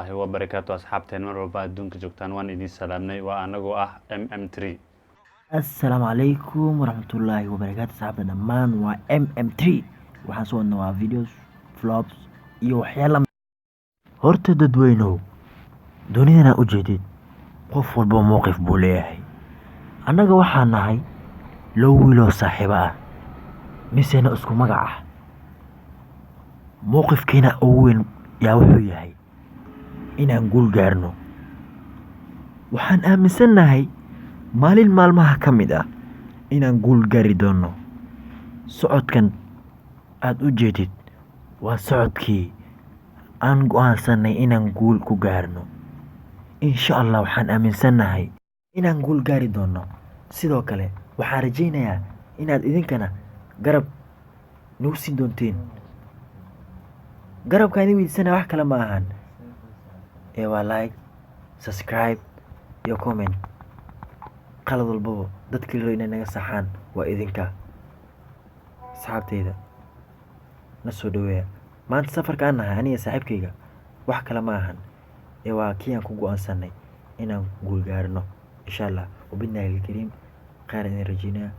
Waraxmatullaahi wabarakaatu. Asxaabteen mar walba adduunka joogtaan, waan idin salaamnay. Waa anagoo ah MM3. Assalaamu calaykum waraxmatullaahi wabarakaatu, asxaabta dhammaan. Waa MM3. Waxaan soo wadnaa waa videos, vlogs iyo waxyaala. Horta dadweynow, dunidana ujeedid, qof walba mowqif buu leeyahay. Annaga waxaa nahay loo wiiloo saaxiibo ah, misena isku magac ah. Mowqifkiina ugu weyn yaa wuxuu yahay inaan guul gaarno. Waxaan aaminsannahay maalin maalmaha ka mid ah inaan guul gaari doono. Socodkan aada u jeedid waa socodkii aan go'aansanay inaan guul ku gaarno. Insha Allah waxaan aaminsannahay inaan guul gaari doono. Sidoo kale waxaan rajaynayaa inaad idinkana garab nagu siin doonteen. Garabkaan idin weydiisanaya wax kale ma ahan ee waa like, subscribe iyo comment. Qalad walbaba dadkii rabo inay naga saxaan waa idinka. Asxaabteyda, na soo dhaweeya. Maanta safarka aan nahay aniga saaxiibkayga wax kale ma ahan ee waa kii aan ku go'aansanay inaan guul gaarno, insha Allah. Wabillaahi alkariim, khayr idin rajeynaya.